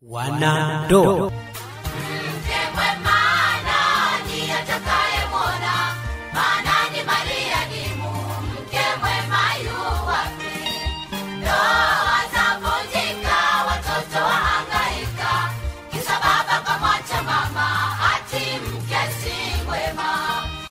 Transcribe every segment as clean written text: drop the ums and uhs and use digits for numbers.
Wanandoa.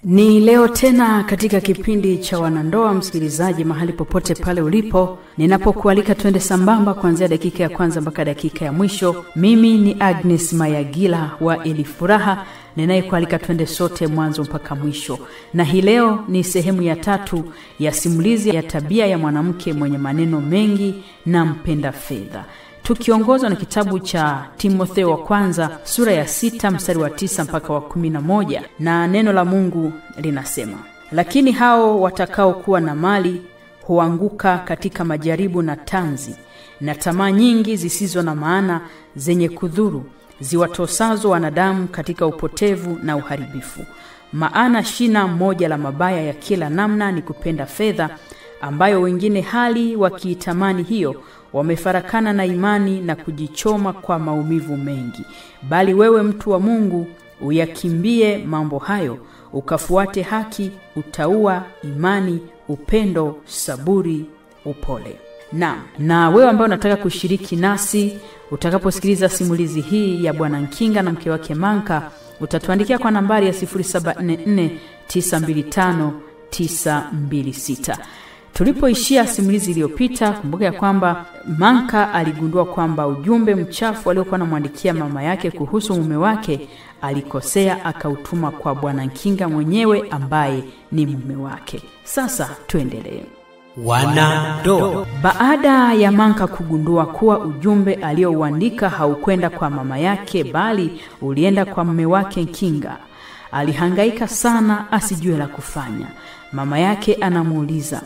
Ni leo tena katika kipindi cha Wanandoa, msikilizaji mahali popote pale ulipo, ninapokualika twende sambamba kuanzia dakika ya kwanza mpaka dakika ya mwisho. Mimi ni Agnes Mayagila wa Elifuraha ninayekualika twende sote mwanzo mpaka mwisho. Na hii leo ni sehemu ya 3 ya simulizi ya tabia ya mwanamke mwenye maneno mengi na mpenda fedha, tukiongozwa na kitabu cha Timotheo wa kwanza sura ya 6 mstari wa 9 mpaka wa 11, na neno la Mungu linasema: lakini hao watakao kuwa na mali huanguka katika majaribu na tanzi na tamaa nyingi zisizo na maana zenye kudhuru, ziwatosazo wanadamu katika upotevu na uharibifu. Maana shina moja la mabaya ya kila namna ni kupenda fedha, ambayo wengine hali wakiitamani hiyo wamefarakana na imani na kujichoma kwa maumivu mengi. Bali wewe mtu wa Mungu uyakimbie mambo hayo, ukafuate haki, utauwa, imani, upendo, saburi, upole. Na wewe ambaye unataka kushiriki nasi utakaposikiliza simulizi hii ya Bwana Nkinga na mke wake Manka, utatuandikia kwa nambari ya 0744 925 926. Tulipoishia simulizi iliyopita, kumbuka ya kwamba Manka aligundua kwamba ujumbe mchafu aliokuwa anamwandikia mama yake kuhusu mume wake alikosea, akautuma kwa Bwana Nkinga mwenyewe ambaye ni mume wake. Sasa tuendelee. Wanandoa. Baada ya Manka kugundua kuwa ujumbe aliouandika haukwenda kwa mama yake bali ulienda kwa mume wake Nkinga, alihangaika sana asijue la kufanya. Mama yake anamuuliza,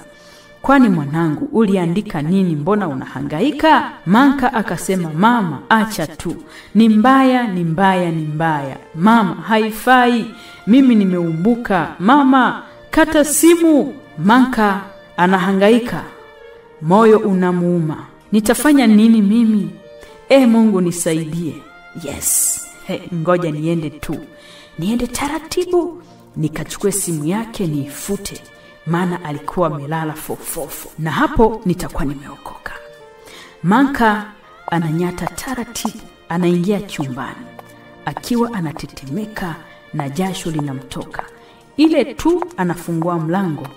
"Kwani mwanangu uliandika nini? Mbona unahangaika?" Manka akasema, "Mama, acha tu. Ni mbaya, ni mbaya, ni mbaya. Mama, haifai. Mimi nimeumbuka. Mama, kata simu." Manka anahangaika, moyo unamuuma. Nitafanya nini mimi? Mungu nisaidie. Yes. Ngoja niende tu. Niende taratibu nikachukue simu yake niifute, maana alikuwa amelala fofofo, na hapo nitakuwa nimeokoka. Manka ananyata taratibu, anaingia chumbani akiwa anatetemeka na jasho linamtoka. Ile tu anafungua mlango,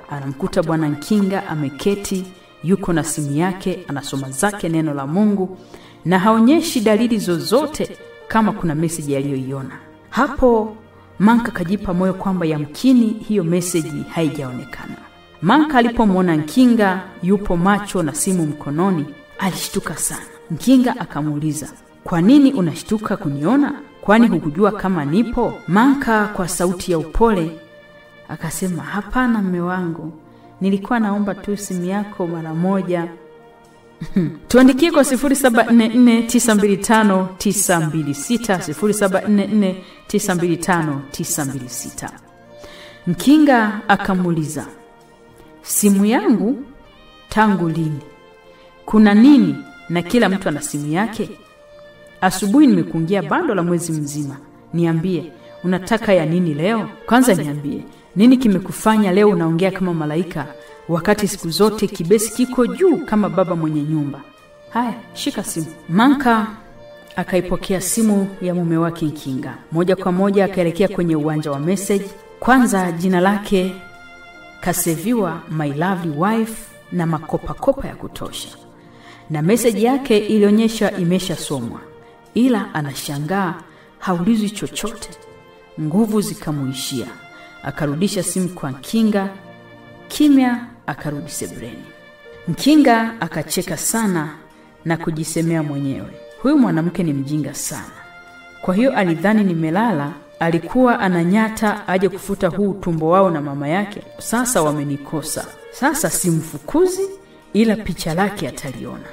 anamkuta Bwana Nkinga ameketi, yuko na simu yake, anasoma zake neno la Mungu na haonyeshi dalili zozote kama kuna message aliyoiona. Hapo Manka kajipa moyo kwamba yamkini hiyo message haijaonekana. Manka alipomwona Nkinga yupo macho na simu mkononi, alishtuka sana. Nkinga akamuuliza, "Kwa nini unashtuka kuniona? Kwani hukujua kama nipo?" Manka kwa sauti ya upole akasema, "Hapana mume wangu, nilikuwa naomba tu simu yako mara moja." Tuandikie kwa 0744 925 926, 0744 925 926. Nkinga akamuuliza, "Simu yangu tangu lini? Kuna nini na kila mtu ana simu yake? Asubuhi nimekungia bando la mwezi mzima. Niambie, unataka ya nini leo? Kwanza niambie, nini kimekufanya leo unaongea kama malaika wakati siku zote kibesi kiko juu kama baba mwenye nyumba? Haya, shika simu." Manka akaipokea simu ya mume wake Nkinga. Moja kwa moja akaelekea kwenye uwanja wa message. Kwanza jina lake kaseviwa my lovely wife na makopa kopa ya kutosha. Na message yake ilionyesha imeshasomwa. Ila anashangaa haulizwi chochote. Nguvu zikamuishia. Akarudisha simu kwa Nkinga. Kimya akarudi sebreni. Nkinga akacheka sana na kujisemea mwenyewe, huyu mwanamke ni mjinga sana. Kwa hiyo alidhani nimelala, alikuwa ananyata aje kufuta huu tumbo wao na mama yake. Sasa wamenikosa. Sasa simfukuzi, ila picha lake ataliona.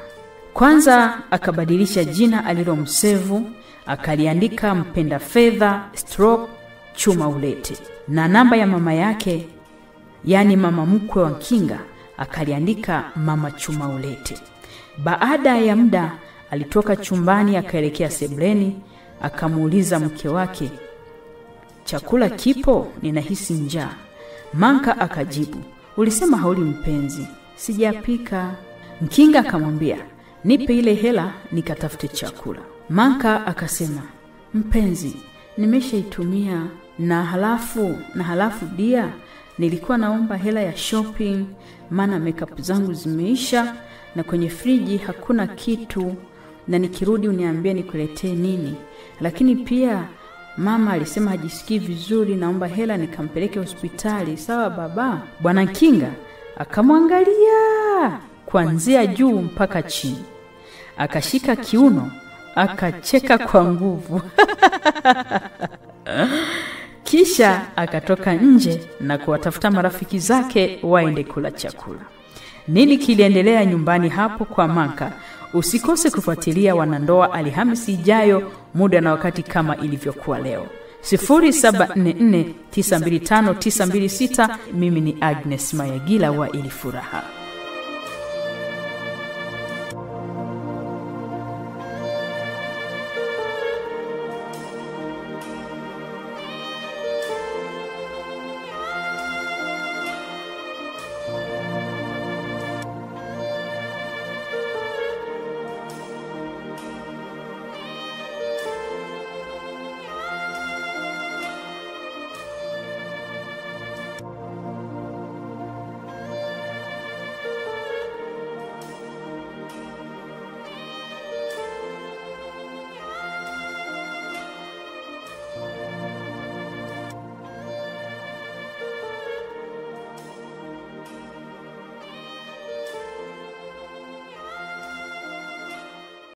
Kwanza akabadilisha jina alilomsevu, akaliandika mpenda fedha stroke chuma ulete, na namba ya mama yake, yani mama mkwe wa Nkinga, akaliandika mama chuma ulete. Baada ya muda Alitoka chumbani akaelekea sebleni, akamuuliza mke wake, "Chakula kipo? Ninahisi njaa." Manka akajibu, "Ulisema hauli mpenzi, sijapika." Nkinga akamwambia, "Nipe ile hela nikatafute chakula." Manka akasema, "Mpenzi, nimeshaitumia na halafu dia, nilikuwa naomba hela ya shopping maana makeup zangu zimeisha na kwenye friji hakuna kitu, na nikirudi uniambie nikuletee nini. Lakini pia mama alisema hajisikii vizuri, naomba hela nikampeleke hospitali. Sawa baba?" Bwana Nkinga akamwangalia kuanzia juu mpaka chini, akashika kiuno, akacheka kwa nguvu. Kisha akatoka nje na kuwatafuta marafiki zake waende kula chakula. Nini kiliendelea nyumbani hapo kwa Manka? Usikose kufuatilia Wanandoa Alhamisi ijayo, muda na wakati kama ilivyokuwa leo. 0744925926. Mimi ni Agnes Mayagila wa Ilifuraha.